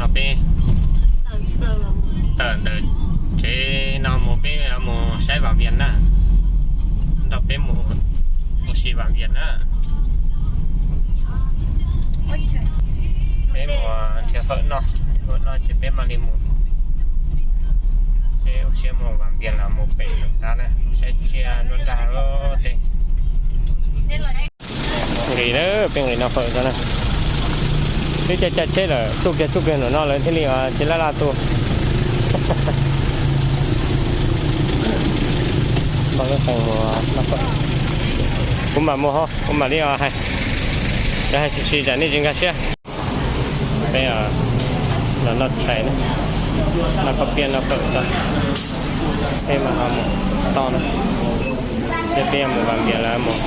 No peb tawm ntawm tsev no mus, peb mus saib Vam Vias na, nrog peb mus ua si Vam Vias na. Peb mus nrhiav fawm noj, nrhiav fawm noj ces peb mam li mus. Peb ua siab mus Vam Vias los mus pem Xeem Xab na, saib tsiaj nruab nrag tej. Nqis na, peb nqis noj fawm tso na. Twb caij caij tsheb lawm, tsuj kiag tsuj kiag ntawm no lawv thiaj li tsis laj laj tuaj. Npaj lub qees mus noj fawm. Kuv mam mus ho, kuv mam li hais, hais tsis tsis tsam nej tsis nkag siab. Peb los noj tshais na, noj koj piaj noj fawm tso, peb mam ho mus toj na. Thiab peb mus Vam Vias lawm mus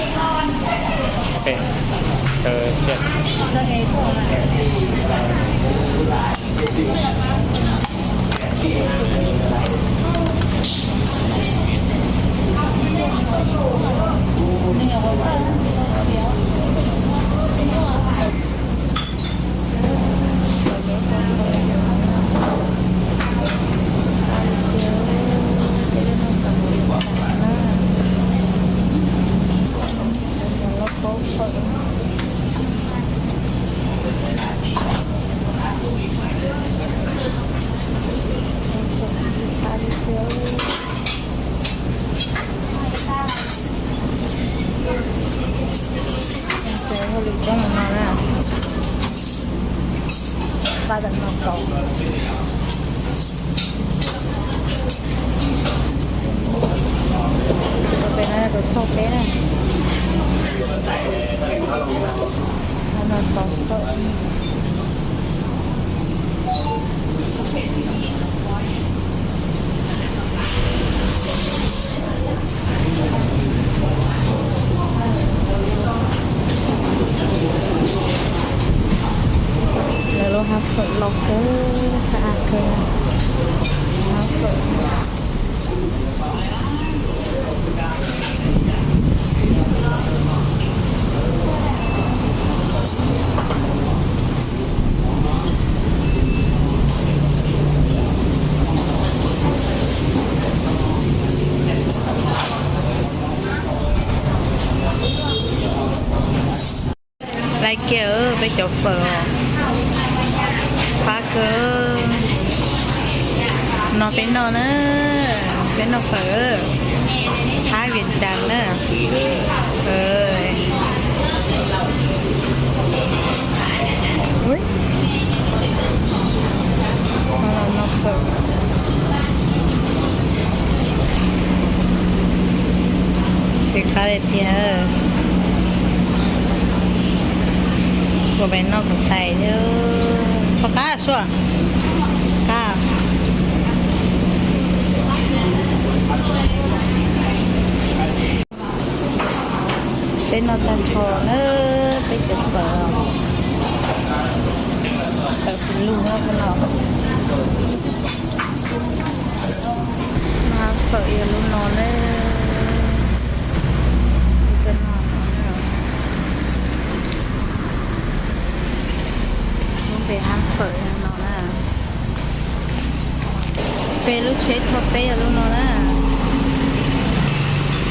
pem chaw thiab. Ua li coob no na, pab tam no tau. Pem no tus thauj peb na. No tau. Lawv lub hab fawm los kawg, sab av kawg, hab fawm. Laiv kiag peb cov fawm os, qab kawg. No peb noj na, peb noj fawm, hab Vias Cas na. Noj fawm. Txiv qab li tiag. Kuv pem noj kuv tais thiab. Qab qab suav. Qab. Peb noj tag nrho na, peb cov fawm, fawm xws lug no, no. Hab fawm yog lub no na. Lub npe hab fawm yog no na. Peb lub tsheb thauj peb yog lub no na.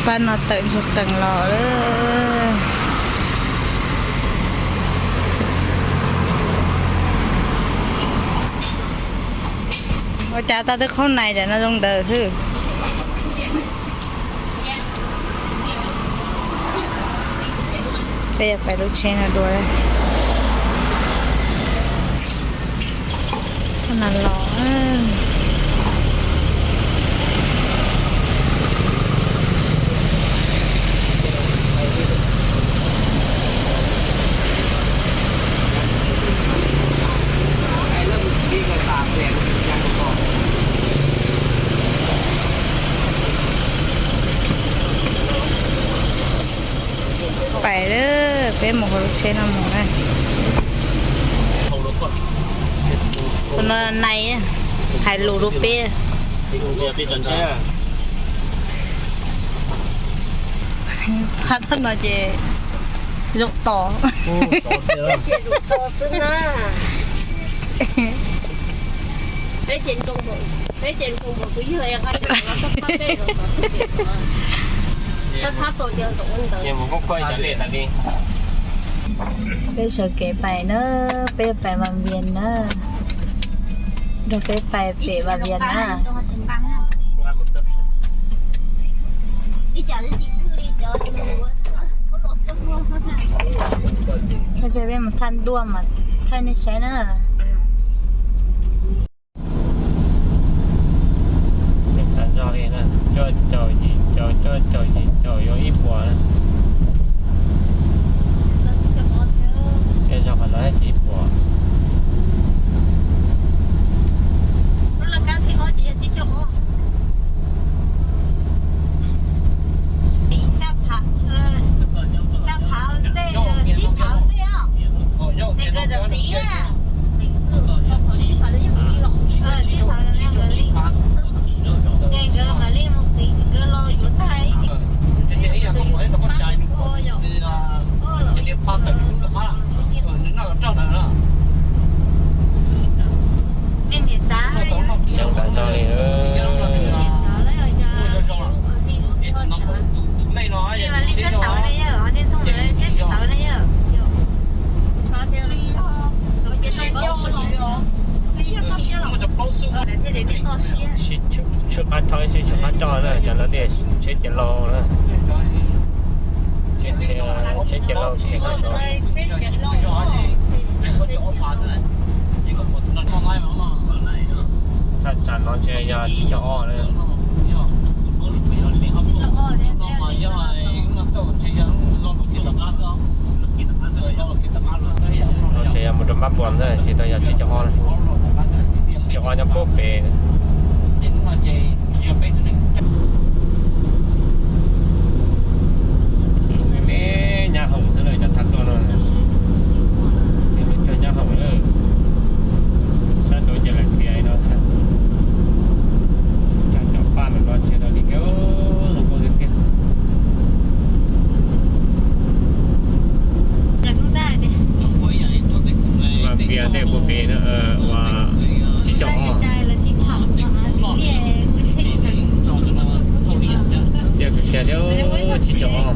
Pab no tawm ntsuag qees los lawm. Ua cas tau twb qhaub nais, cas no zoo ntawd xwb. Peb yuav pais lub tsheb no dua. Qhaub nais los. Pais lawm, peb mus hauv lub tsheb no mus na. Tus no nais, hais lus rau peb. Phab thaj no ces zoo tos. Zoo tos xwb na. Peb ces nroo npaum, peb ces nroo npaum tus yawg es nqa tau los txog pab peb los txog peb ces txog, txog pab txog ces nroo ntawd. Peb sawv kev pais na, peb pais Vas Vias na, nrog peb pais pem Vas Vias na. Peb mus thaij ntuaj mas thaij nej saib na. Tag zog li na, cuaj caum yim caum, cuaj caum yim caum yuav ib puas na. Tej zog qhov no ces ib puas. Xya phav, xya phav ntej, tsib phav ntej os. Nkawd txawm qiv na. Tsib phav, ces nkawd mam li mus qiv, nkawd los yuav tag. Nej niam tsav, tsav li. Nej mam li sab tawv ne yawg, nej txhooj ntawd sab tsis tawv ne yawg. Thiaj li nej toj siab. Tsis tshua qab tso, tsis tshua qab tso na, cov no tias tsheb ciav laug na. Tsheb ciav laug, tsheb ciav laug. Thaj tsam no ntshe yog tsib caug ob na. No ces yog mus rau Npab Puas ntag, tsis tau yog tsib caug ob na. Tsib caug ob nyob puag pem. Me me nyab hoom xwb na, cov thaj tuaj no. Cov nyab hoom na. Sab nraud ces lam txias no thiab. Tsam cov paj no no tsis tau li kiag, zoo nkauj tiag tiag. Vas Vias tej puag pem na, uas tsib caug ob. Tiag tiag thiab, tsib caug ob.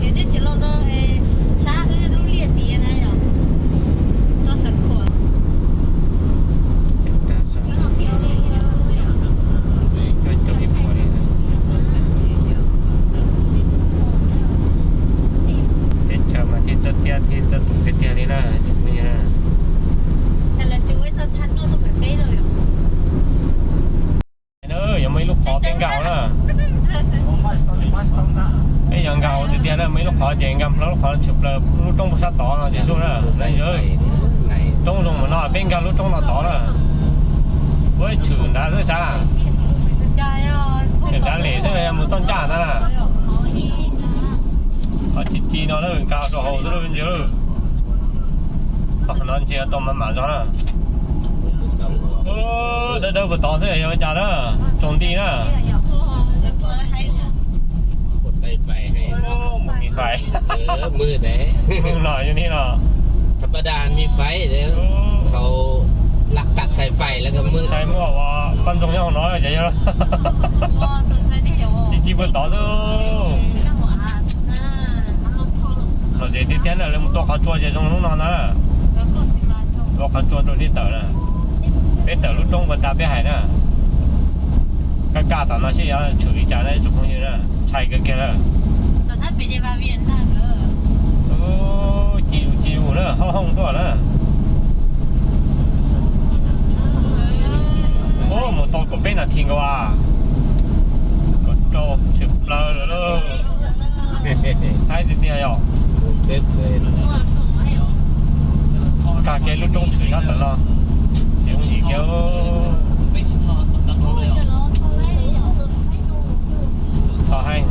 Teb chaws mas thiaj txawj tiaj thiaj txawj tus tiag tiag li na, tsoom phooj ywg na. Yuav muaj ib lub qhov peb nkag hauv na. Peb yuav nkag hauv tiag tiag na, muaj ib lub qhov ces nkag hlo lub qhov tshwm plaws lub roob puag sab tod no ces zoo na. Roob zoo mas no peb nkag lub roob no tod na. Ua tshwm nrad xwb sav. Tshwm nrad lem xwb mus txoj ncaj ntag na. Qhov ci ci no lawm nkag rau hauv xwb lawm ntsia lawm. Txog qhov no ntsia tau mas mam zog na. Dawb dawb puag tod xwb yog ua cas na, tsaus nti na. Mus mi fais. Mus no yog ni no. ธรรมดามีไฟ เดี๋ยวเขาหลักตัดสายไฟแล้วก็มืด Ntshai muaj ua poj ntxoog nyob hauv no ces yog ci ci puag tod xwb. Lom zem tiag tiag na, lawv mus tua qhov tsua ces zoo hnub no na. Tua qhov tsua rau dej tawm na. Peb tawm lub roob puag ta peb hais na. Kaj kaj tom no seb yuav tshwm li cas na tsoom phooj ywg na, ntshai kawg kiag na. Ci zus ci zus na, hoob hoob tuaj na. Mus tau kaum peb nas this nkaus as. Kaum rau tshwm plaws lawm lauj. Haib tiag tiag yog. Nkag kiag lub roob tshwm sab tom no. Tsis zoo dim kiag. Tho haib.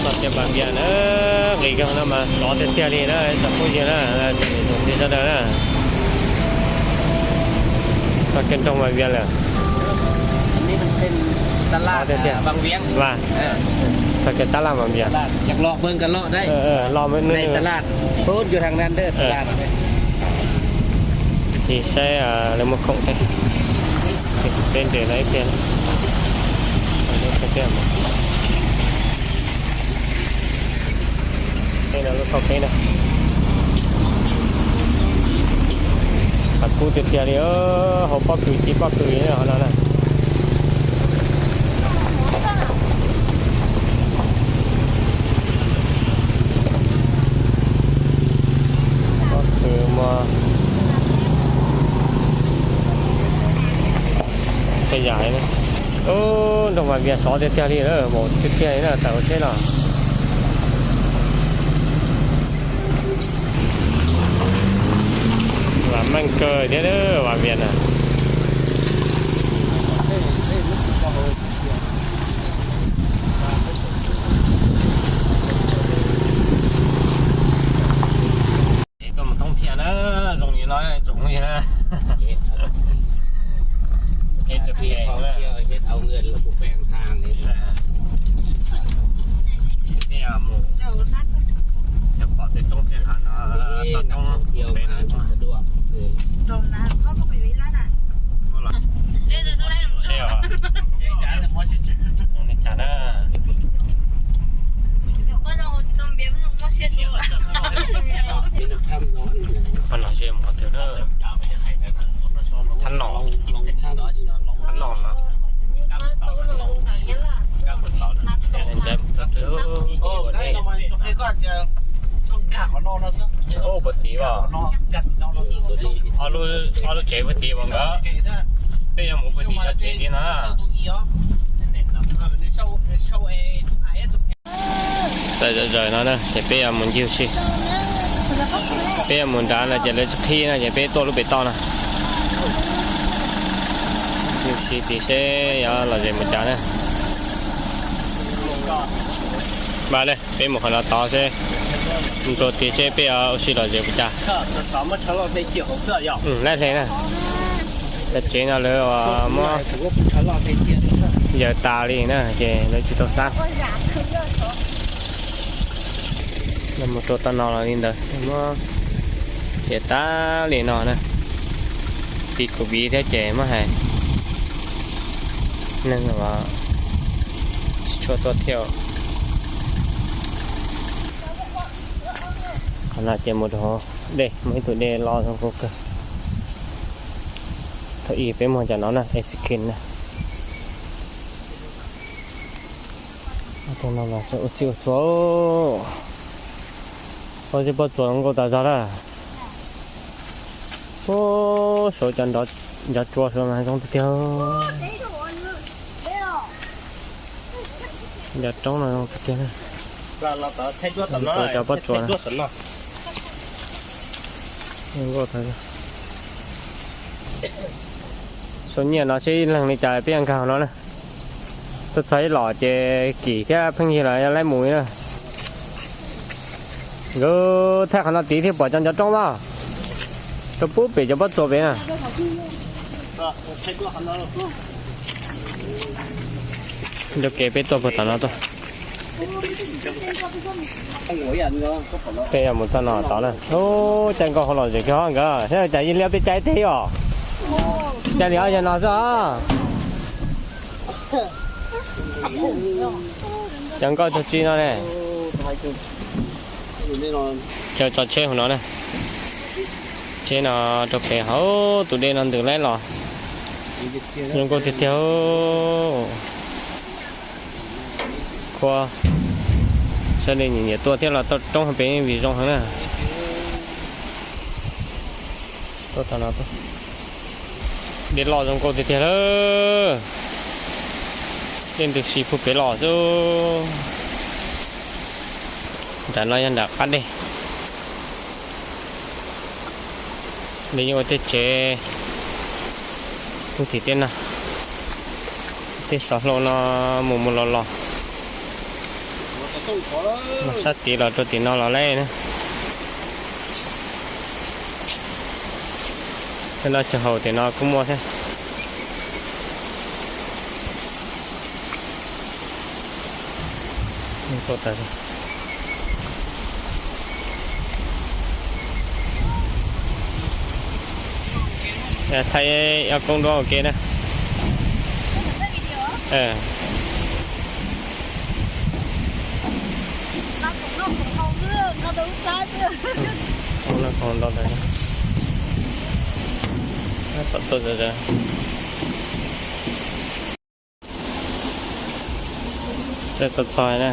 Txog kiag Vas Vias na, nqis kiag no mas tod tiag tiag li na, tsoom phooj ywg na, tsoom phooj ywg sawv daws na. Txog kiag nroog Vas Vias lawm. Tod tiag tiag. Vas. Kiag tab laj mas npias. Los mus nws, tus saib lawv muaj khoom thiab. Peb nres no ib pliag. Tej no lub toj peb na. Qab kub tiag tiag li, hauv pob kws ci pob kws li hauv no na. Pob kws mas tej yam li na. Ub, nroog Vam Vias sov tiag tiag li, maum tiag tiag li na, tawm hauv tsheb los. Vam meej kawg thiab Vam Vias na. Tuaj mus thoob thiaj na, zoo li no tsoom na. Peb mus, pom tej roob thiaj hov no, toj roob pem no. Seb os, li cas na. Qhov no ze mus qhov twg na? Thab Nom, Thab Nom no. Ua puag tid os. Ob lub tsev puag tid os nkawd. Peb yuav mus puag tid cov tsev tid na. Tawm zom zaws no na ces peb yuav mus ncig ua si. Peb yuav mus nrad no ces lawv tsis qhib no ces peb tuaj lub pem toj no. Ncig ua si tid seb yuav lom zem mus cas na. Npaj na, peb mus qhov no tod seb, mus rau tid seb peb yuav ua si lom zem mus cas. Laib hle na. Cov tsev no lawv muab yawm tas li na ces lawv tsis tau xab. Mus rau toj no los li ntawd, muab yawm tas li no na. Tiv kuv viv thiab ces muab hais neeg tsis tshua tuaj thiab. Qhov no ces mus rau hauv dej, muaj ib tug dej loj zoo nkauj kawg. Thaum ub peb muag cov no na, Eskin na. Ua txhij ua txhua, ua txhij pob tsuas zoo nkauj tas zog lawm. Ub, saum cov nrov tsua saud mas zoo tiag tiag. Cov roob no zoo tiag tiag. Cov pob tsuas no zoo nkauj tas zog. Saum nyiaj no seb ib leeg li cas peb yuav nkag no na. Tuaj txog ib los ces kim thiab pheej yig los yog laib mus li na. Nkawd thaij qhov no tid thiaj pom cov ncov roob mas. Rau pub pem cov pob tsuas pem na. Cov kev peb tuaj puag tom no tuaj. Peb yuav mus txog no tod na. Ub, caij nkoj hauv los zem kiag nkawd, cas yeej liab peb caij teg os. Caij li ob yawg no xwb os. Cov nkoj tug tsi no ne. Cov tso tsheb hauv no na. Tsheb no rau pem hauv tus dej no ntws laib los. Zoo nkauj tiag tiag. Khuab, sawv daws nyiam nyiam tuaj thiab los toj roob hauv pem vim zoo heev na. Tuaj txog no, dej loj zoo nkauj tiag tiag lawm. Dej ntws si puag pem los xwb. Nram no yog nram qab dej. Nws yeej ua tej tsev, ub, tim tej no, tej xov hlau no mus mus los los. Mas sab tid los rau tim no los lawm na. Tej no tsis haum tim no kuj muaj thiab. Thaij ob koob duab ua ke na. Txawj txog txog na,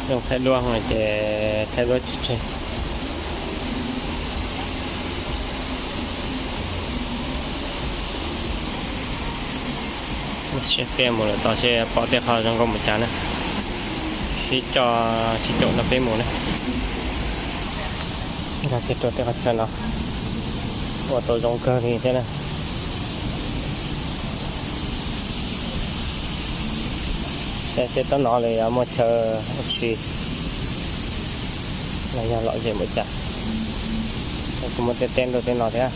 zoo thaij duab ces thaij duab tsis tseg. Sib qhia mus lawm tod seb pom tej qhov zoo nkauj mus cas na. Sib coj sib caum nrog peb mus na. Nkag kiag rau tej qhov chaw no ua tau zoo kawg li thiab na. Saib seb tab no lawv yuav muaj chaw ua si los yog lom zem npaum cas. Kuv muaj tej teb rau tej no thiab.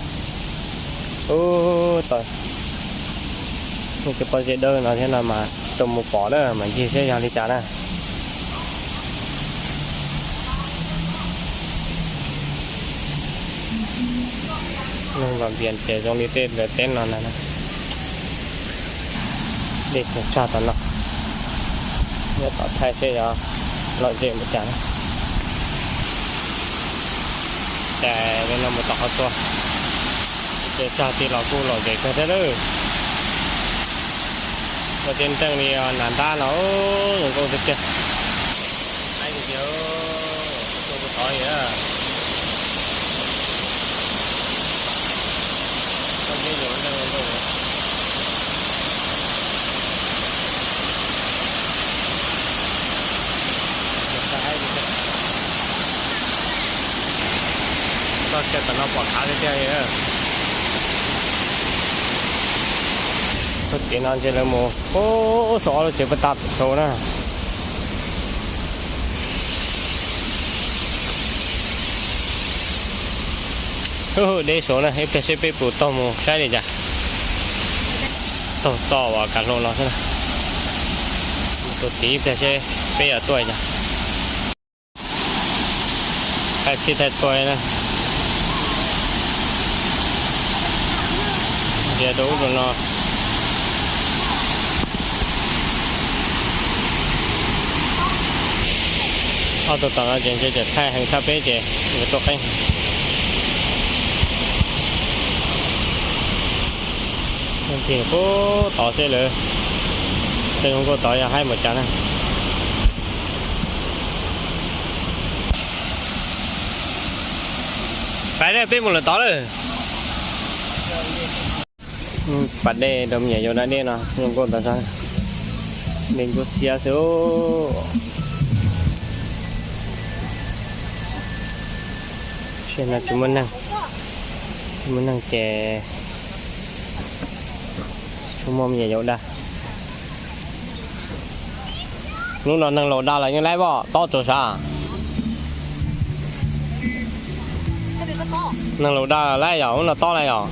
Ub, tau muaj tej pob zeb dawb no thiab no mas tau mus pom na mas ncig seb yog li cas na. Neeg los npias ces zoo li tej lawv teb no na. Dej tseem tsag tom no, nyob tom thaij seb yog lom zem npaum cas na. Cas li no mus tom qhov tsua, ces tsag tij los kuj lom zem kawg thiab lawm. Ua tej nreej li nas nrab no zoo nkauj tiag tiag. Haib tiag tiag, tua tod li. Txoj kev tom no pom khav tiag tiag li. Txoj kev no ntshe lawv mus puag saum ob lub tsev puag ta saud na. Deb saud na, ib pliag seb peb puas taug mus saib li cas. Taug txoj uas kav hlau no xwb na. Mus rau tid ib pliag seb peb yuav tuaj li cas. Thaij txhij thaij txhua na. Ntiav rau ub rau no. Ob tug tom no ces ntshe tseem thaij heev tshaj peb ces yuav tuaj qeeb. Tig puag tod seb lawv tej zoo nkauj tod yog haib npaum cas na. Pais na, peb mus lawm tod lawm. Pas dej rau me nyuam yaus da dej no zoo nkauj tas zog. Dej ntsuab xiab xwb. Tam no tsis muaj neeg, tsis muaj neeg ces tsuas muaj me nyuam yaus da. Hnub no neeg laus da los yeej laib pob tob tsaus sav. Neeg laus da los laib yom, hnub no tob lawm yom.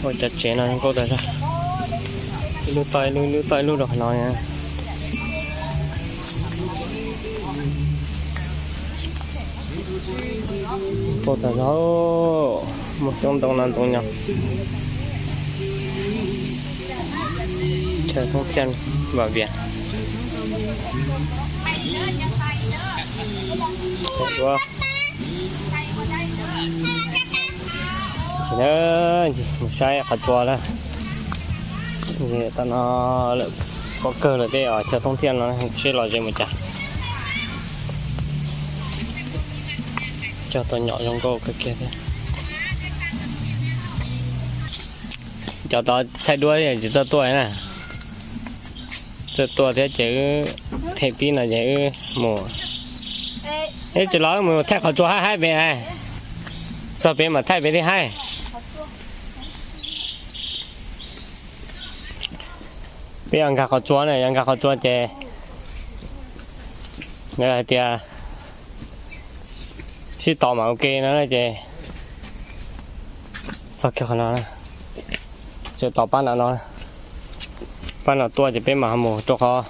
Ua cov tsev no zoo nkauj tas zog. Ib lub toj ib lub, ib lub toj ib lub rau qhov no. Nkauj tas zog, muaj xyoob ntoo no ntoo nyob. Chaw thoob thiaj vam vias. Mus saib qhov tsua na. Tam no lawm pob kawg lawm tej os, chaw thoob thiaj no seb lom zem mus cas. Cog tau nyom zoo nkauj kawg kiag thiab. Cov tod thaij duab tsis txawj tuaj na. Txawj tuaj thiab ces wb them pib no ces wb mus. Ib tsis los wb mus thaij qhov tsua haib haib pem. Txog pem mam thaij pem thiaj haib. Peb yuav nkag qhov tsua na, yuav nkag qhov tsua ces hais tias sib tos mas ua ke no ces txog kiag qhov no, tseem tos pab nram no. Pab no tuaj ces peb mam mus rau qhov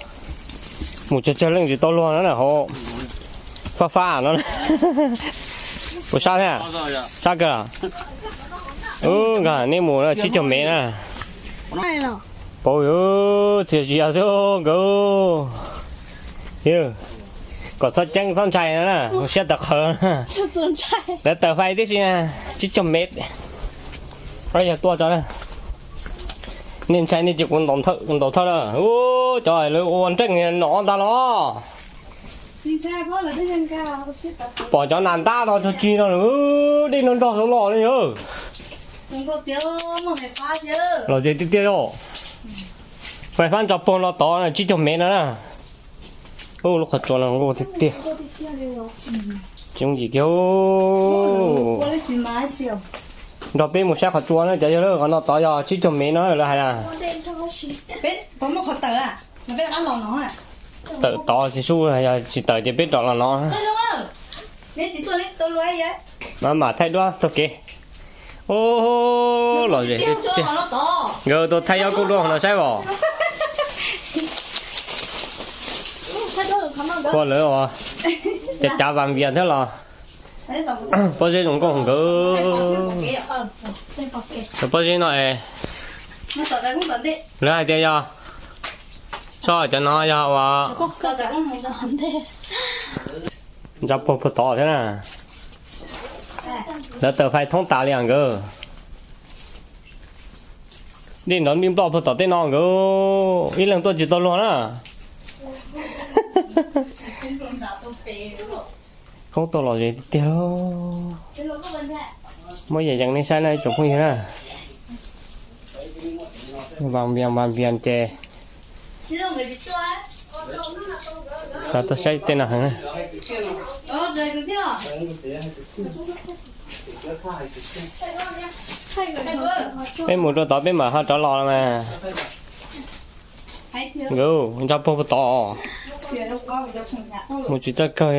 mus tsawg tsawg leej tsis tau luag no na, hauv fab fab no. Puas sab thiab? Sab kawg. Nkawd nej mus tsib caug mev na. Pauv txias tsis yog xwb nkawd. Kom txhob ceeb txhob ntshai no na, siab tawv qhawv. Lawv tawm fais tib si na, tsib caug mev. Yog tuaj tso na. Nej ntshai nej cia kuv ntaus thawj na. Ub, cov lawv ua nreej no ntag los. Pom cov nas ntab no tso tsig no, dej nrog nrog xwb los li. Los ze tiag tiag os. Fais fab ntso puag no tod tsib caug mev no na. Ub, lub qhov tsua no nkauj tiag tiag. Tsis yooj yim kiag. Nrog peb mus saib qhov tsua na cov yawg, qhov no tod yog tsib caug mev no lawv hais na. Tawm tod tsis sub, yog tsis tawm ces peb rov los no. Mam mam thaij duab taug kev. Ub, los ze tiag tiag. Nkawd tau thaij yob kuj duab no saib os. Ua lawv os, cav cav vas vias thiab los. Pob zeb zoo nkauj nkawd. Pob zeb no es lawv hais tias yog, tso cov no yog ua ntsa puag puag tod thiab na. Lawv tawm fais thoob tas li os nkawd. Dej nrov nplij nploj puag tom tej no nkawd, ib leeg tuaj tsis tau luag na. Koob tuaj los ze tiag. Muab yam yees nej saib na ib tsoom phooj ywg na. Vas vias vas vias ces sawv tuaj saib tej no heev na. Peb mus rau tod peb mam ho rov los mas. Nkawd ntsa puag puag tod. Mus tsis txawj kawg.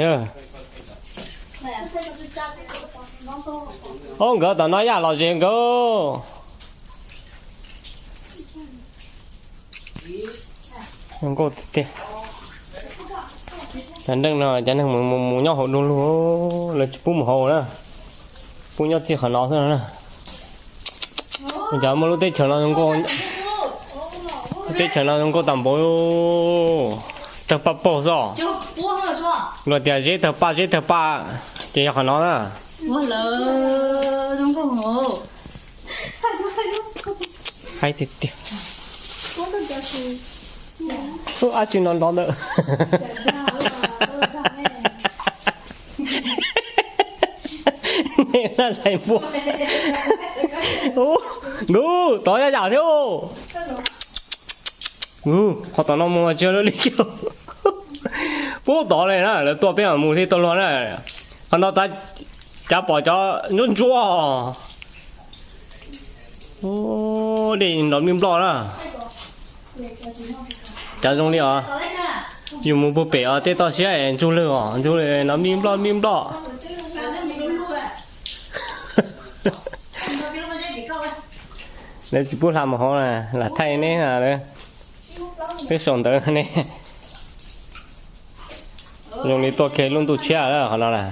Ob nkawd tom no yaj los ze nkawd. Zoo nkauj tiag. Cov neeg no cov neeg mus mus nyob hauv du lug, lawv tsis pub mus hauv na. Pub nyob txij qhov no xwb na. Cov muaj lub teb chaws no zoo nkauj, teb chaws no zoo nkauj tas npaum, tawg paj paug xwb. Luag tias zeb tawg paj zeb tawg paj, ces yog qhov no na. Haib tiag tiag. Ab tsi no nrov ntawd. Nej na lais npua. Nkuj, tod yaj yam thiab. Nkuj, qhov tom no mus tsis lawv li kiag. Pub tod li na, lawv tuaj peb mam mus thiaj tau luag na. Qhov no cav pom cov ntsuab ntsuab. Dej nrov nplij nploj na. Cav zoo li os. Yus mus puag pem os tej toj siab es ntsug lwg os, ntsug lwg nrov nplij nploj nplij nploj. Lawv tsis pub hla mus hauv na, lam thaij neb na. Twb sau ntawv ne. Zoo li tuaj kiag lub ntuj tshiab lawm qhov no na.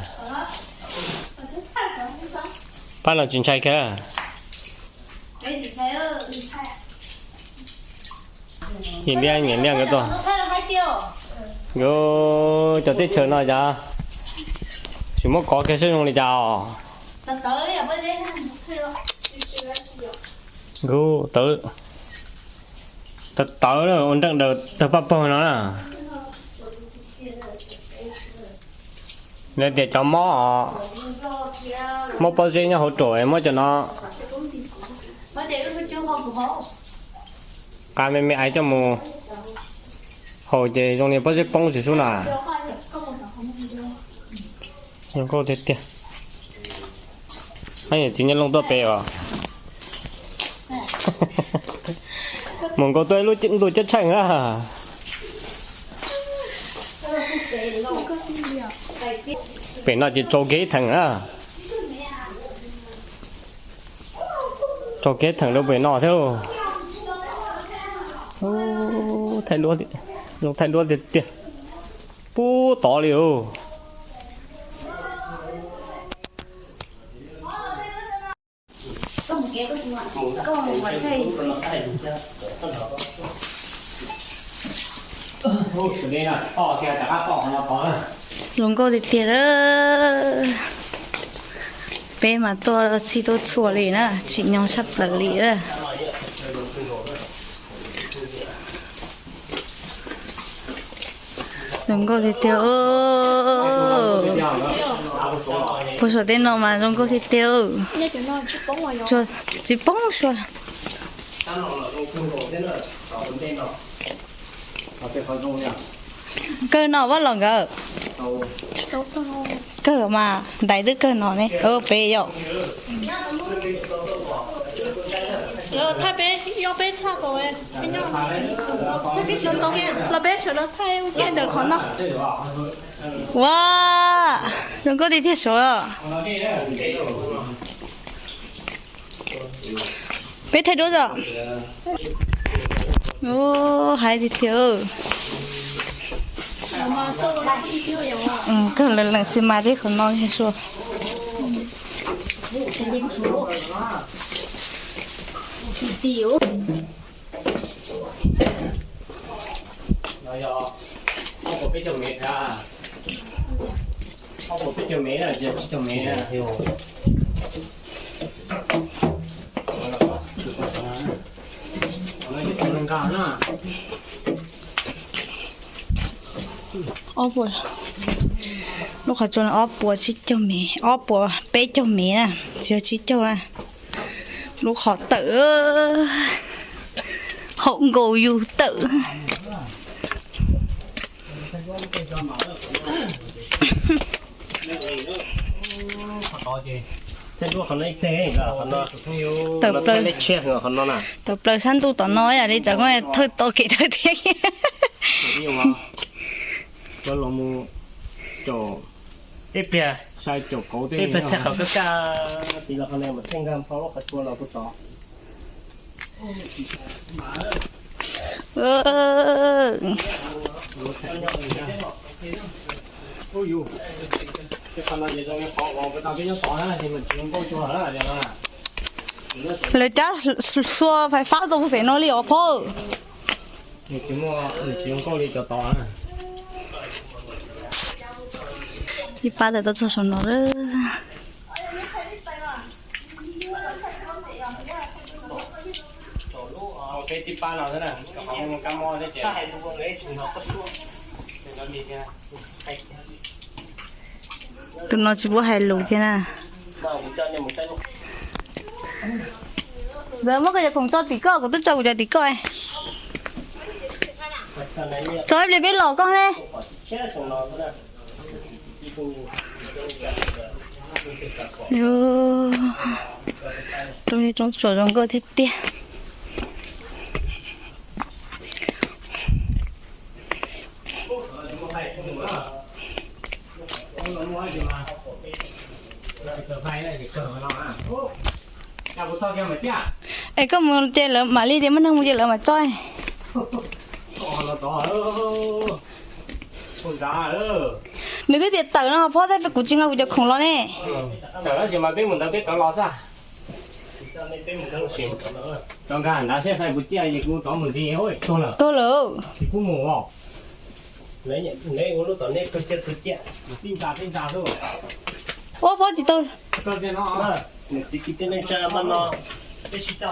Pab no tsis ntshai kiag. Nyiam liaj nyiam liaj nkawd tuaj. Nkawd cov teb chaws no cas tsis muab kov kiag saib zoo li cas os. Nkawd tawv, tawv tawv ua nreej daws tawg paj paug no na. Lawv tias cov mob, mob pob zeb nyob hauv ruam muab cov no qa me me aiv coj mus haus ces zoo li pob zeb poob tsis sub na. Zoo nkauj tiag tiag. Txiv Nyiaj Looj tuaj pem os. Mus nkaus tuaj ib lub ntuj ceeb tsheej na. Pem no ces tsau kev theem na. Tsau kev theem rau pem no thiab. Thaij duab, zoo thaij duab tiag tiag. Pub tod li os. Zoo nkauj tiag tiag lawm. Peb mas tuaj txhij tuaj txhua li na, tsim nyog tshaj plaws li lawm. Zoo nkauj tiag tiag. Puag saum tej no mas zoo nkauj tiag tiag. Tsis poob sua. Kawg no vaj los nkawd. Kawg mas ntais twb kawg no ne, peb yom. Los peb sawv daws thaij ua ke ntawm qhov no. Ua, zoo nkauj tiag tiag suav. Peb thaij duab os. Hais tiag tiag. Kawg lawv lees xi mas tej qhov no sua. Ob puas, lub qhov tsua ob puas tsib caug mev, ob puas peb caug mev na, tsis yog tsib caug na. Lub qhov tawm, haum nkaus yus tawm. Tawm plaws sab ntuj tom no yam li tsam koj thawj tau kev thawj thiab. Ib pliag, ib pliag thaij qhov kaj kaj, tiv los qhov no mas thaij nkag phau lub qhov tsua los puag tod. Lawv cab xua fais fab rau pem no li os phauj. Ib pab tawm tuaj txog saum no lawm. Tus no tsis pub hais lus thiab na. Ntxawm, muab koj cov khoom tso tim koj, kuv twb tso kuv cov tim koj. Tso ib pliag peb los koj ne. Roob, roob tsuas zoo nkauj tiag tiag. Es koj mus ces lawv mam li tias muaj neeg mus ces lawv mam tso. Nws twb tias tawm no, phob tab kuv tsis nqa kuv cov khoom los ne. Tawm tab sis mas peb mus ntawd peb rov los xwb. Rov nkag nrad seb fais puas ciaj es kuv rov mus ntxiv. Tuag lawm. Tsis pub mus os. Ua phob tsis tau.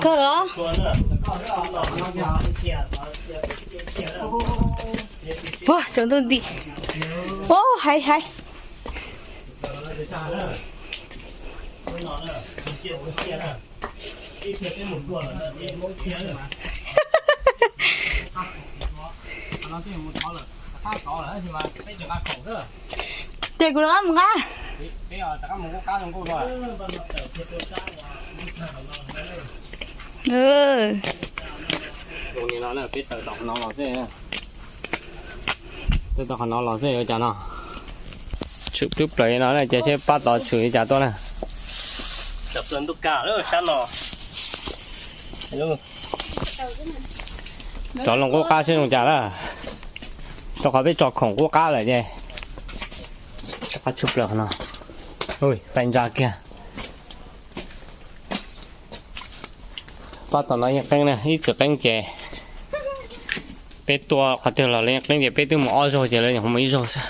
Kawg los. Puag tsaus ntuj nti. Ua hais hais. Ces kuv rov qab mus nqa. Peb tawm tau qhov no los xwb, ua cas no tshwm plub plaws no ces seb pab tod tshwm li cas tuaj na. Ntuj ka sab no. Rov los qub qab seb zoo cas lawm. Rau qhov peb tso khoom qub qab lawm ces rov qab tshwm plaws qhov no. Ui, pais ntsa kiag. Pab tom no yeej qeeb na, ib txwm qeeb ces peb tuaj qhov twg los lawv yeej qeeb ces peb twb mus ob zaug ces lawv nyuam qhuav mus ib zaug xwb.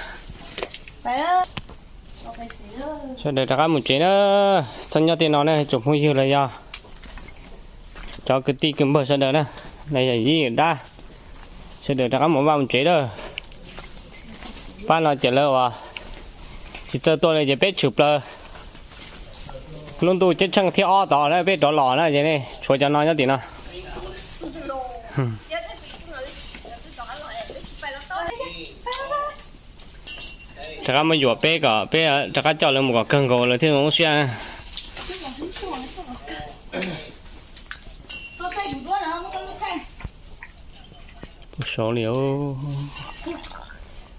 Sawv daws rov qab mus tsev na. Txhob nyob tej no na tsoom phooj ywg los yog cov kwv tij kwv npawg sawv daws na, los yog yij dab, sawv daws rov qab mus vaj mus tsev lawm. Pab no ces lawv uas tsis txawj tuaj li ces peb tshwm plaws lub ntuj ceeb tsheej thib ob tod na peb rov los na ces nej tshuav cov no nyob tim no. Rov qab muab yuam peb kom peb rov qab coj lawv mus kom kawg nkaus lawv thiaj zoo lub siab. Puag saud li,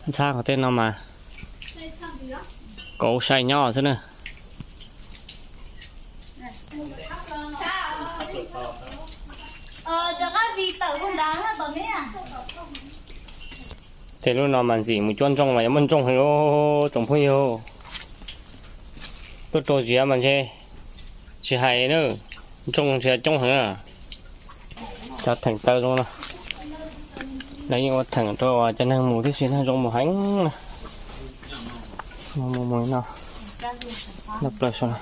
ntxhab qhov tej no mas kauv sai nyob xwb na. Tej lub no mas ntxim mus cuab ntsooj mas yuav muaj ntsooj heev tsoom phooj ywg. Tuaj rau ziav mas ntshe tsis hais na, ntsooj ntshe coob heev na. Cov theem taw zoo no, lawv yeej ua theem rau cov neeg mus tib si na, zoo mus heev na. Mus mus no, no plaws saum no.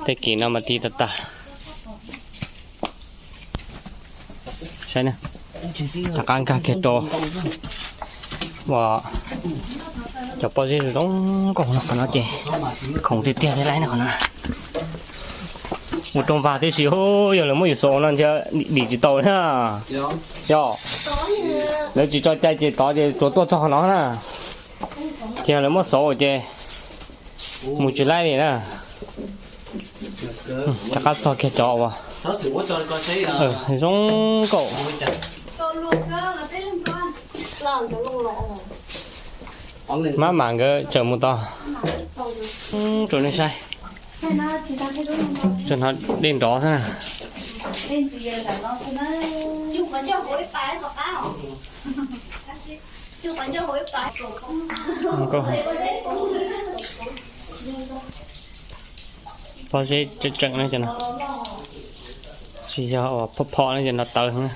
Tej kis no mas ti tag tag. Saib na, rov qab nkag kiag rau uas cov pob zeb zoo nkauj no qhov no ces khoom tiag tiag thiab lauj na qhov no. Ua rooj vag tib si, yog lawv muab yus xauv no ntshe dim tsis tau na. Yog lawv tsis tso cai ces tod ces tsuas tuaj txog qhov no na. Ces lawv muab xauv ces mus tsis laib li na. Rov qab txog kiag cov uas zoo nkauj. Mab mam nkawd tsaws mus tod rau nej saib. Tsuas hnov dej nrov xwb na. Pob zeb tseem tseem no, tsis yog uas phom phom no ces nrov tawv heev na.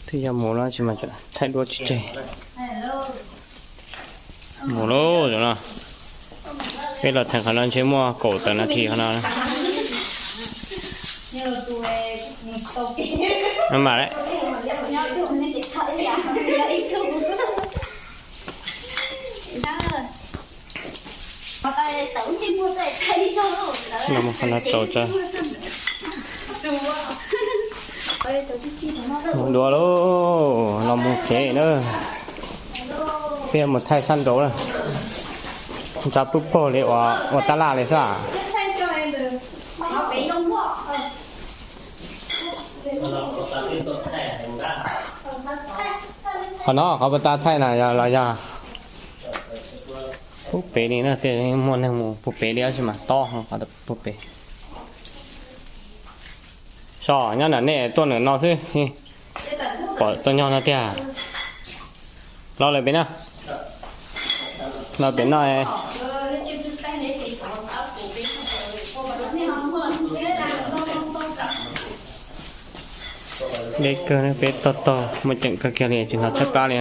Twb yog mus no tsis mas thaij duab tsis tseg. Mus lauj, no peb los theem qhov no ntshe muaj kaum tawm nas this qhov no. Mam lawm. Los mus qhov no tsaus tsawv. Mus dua lauj, los mus tsev na. Peb mus thaij sab nraud na. Ntsa pub paug li ua tab laj li xwb. Qhov no qhov puas tau thaij na los yog puag pem li na, tej muaj neeg mus puag pem li tab sis mas tob qhov puag pem. Soj nyob nram nej tuaj nram no xwb, pom tau nyob no tiag. Los lawm pem no, los pem no. Deb kawg, peb tog tog muaj ceem kawg kiag li, tsis hnov tshaib plab li.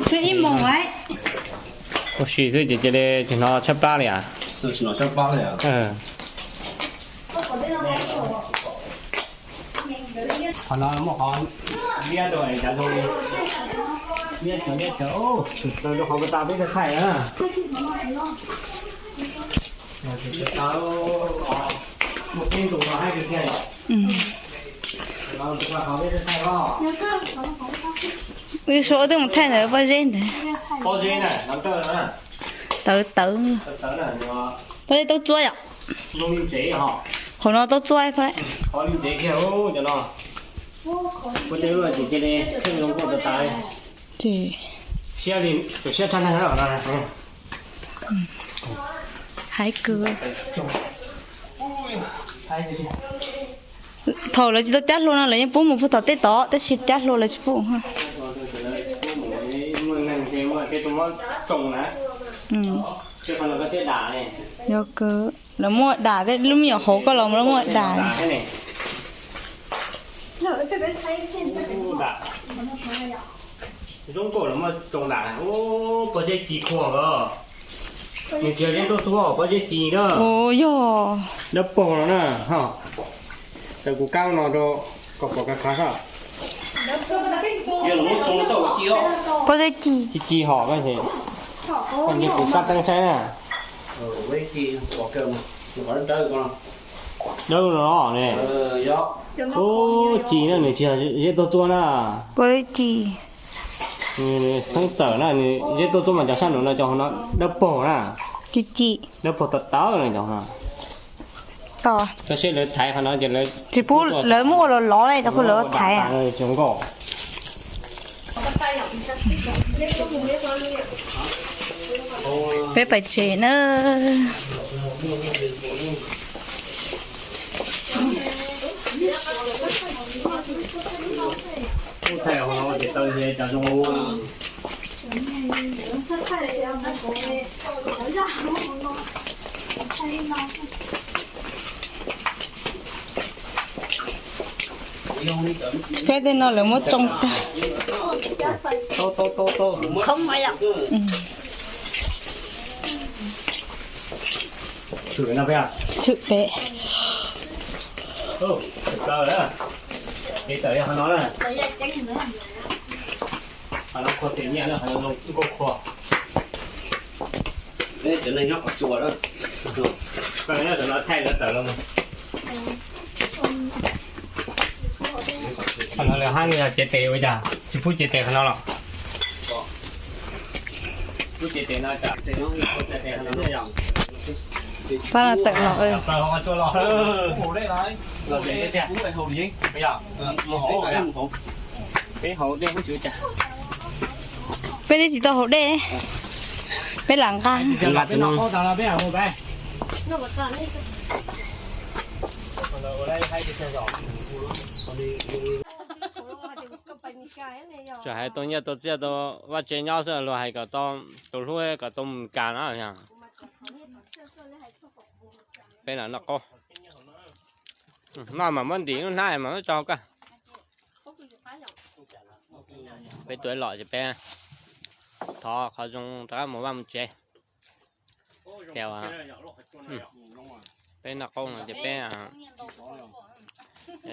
Twb ib moos lawm. Ua si xwb ces cia li tsis hnov tshaib plab li as. Qhov no muaj qhov liab rau cav zoo li, liab tsawv liab tsawv, rau qhov puas tas peb thaij na. Muaj peb ntu no haib kawg kiag yom. Wb suav twb mus thaij ntawd pob zeb ntawd. Pob zeb na, tawv tawv. Pob zeb taub txuab yom. Hauv no taub txuab. Haib kawg. Thaum lawv tsis tau cab hlua no lawv yeej pub mus puag tom tej tod, tab sis cab hlua lawv tsis pub. Yog kawg, lawv muaj dam tej, lub me nyuam hauv koj los lawv muaj dam. Zoo nkauj los muaj tsoo dam. Pob zeb ci khuam os. Nws tsis yog zeb tuaj tuaj, pob zeb ci na. Yog dawb paug no na. Tawm kuv kab no rau kom pom kav khav. Pob zeb ci. Ci ci hom ko ces, kom kuv kab teeb saib na. Dawb no ne. Ub, ci na, nws tsis yog zeb tuaj tuaj na. Pob zeb ci. Xeeb txawm na, nws zeb tuaj tuaj mas cov sab nraud no cov no dawb paug na. Ci ci. Dawb paug tawv tawv na cov no. Tab sis lawv thaiv qhov no ces lawv tsis pub, lawv muab ua lov lov ne, cov kuj lawv thaiv. Zoo nkauj. Peb pais tsev na. Kab tej no lawv muab tsoo tag. Tshwm pem. Qhov no lawv hab yog cev tes ua cas tsis pub cev tes qhov no los? Pab no tawm los. Peb twb tsis tau haus dej, peb lam nqa. Tseem hais tau nyiaj tau txiaj tau vaj tsev nyob xwb, luag hais kom tau tus hlub kom tau mus kas no. Peb lam noj qaub, noj mas muab ntim lub hnab mas muab tso hauv koj. Peb tuaj ib los ces peb thov qhov zoo rov qab mus vaj mus tsev. Ces peb noj qaub no ces peb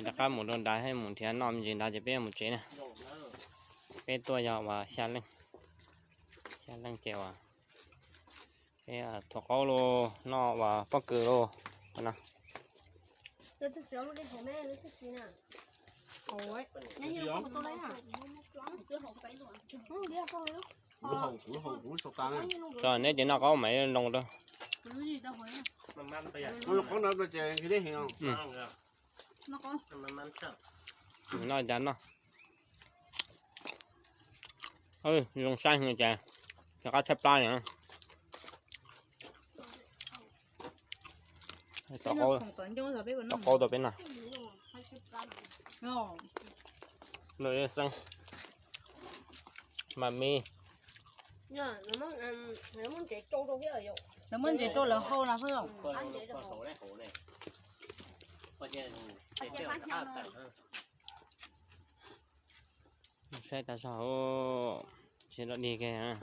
rov qab mus rau nrad thiab mus nrhiav noj me ntsis nrad ces peb mus tsev na. Peb tuaj yog uas xya leej, xya leej ces uas peb thuav qaub lauj, noj uas pob kws lauj no. Tso neb ces noj qaub mas loo rau. Noj cas noj. Zoo saib no ces rov qab tshaib plab li. Tau qaub tau peb noj. Lub xeeb, mas me. Lawv muab ntses rau lawv hau no xwb. Saib tas zog, tsis dog dig kiag.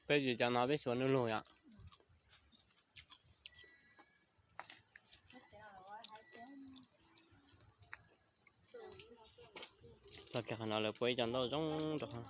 Peb tsis cov no peb xuas nws lug yom. Txog kiag qhov no lawv puab ib co ntaub zoo rau.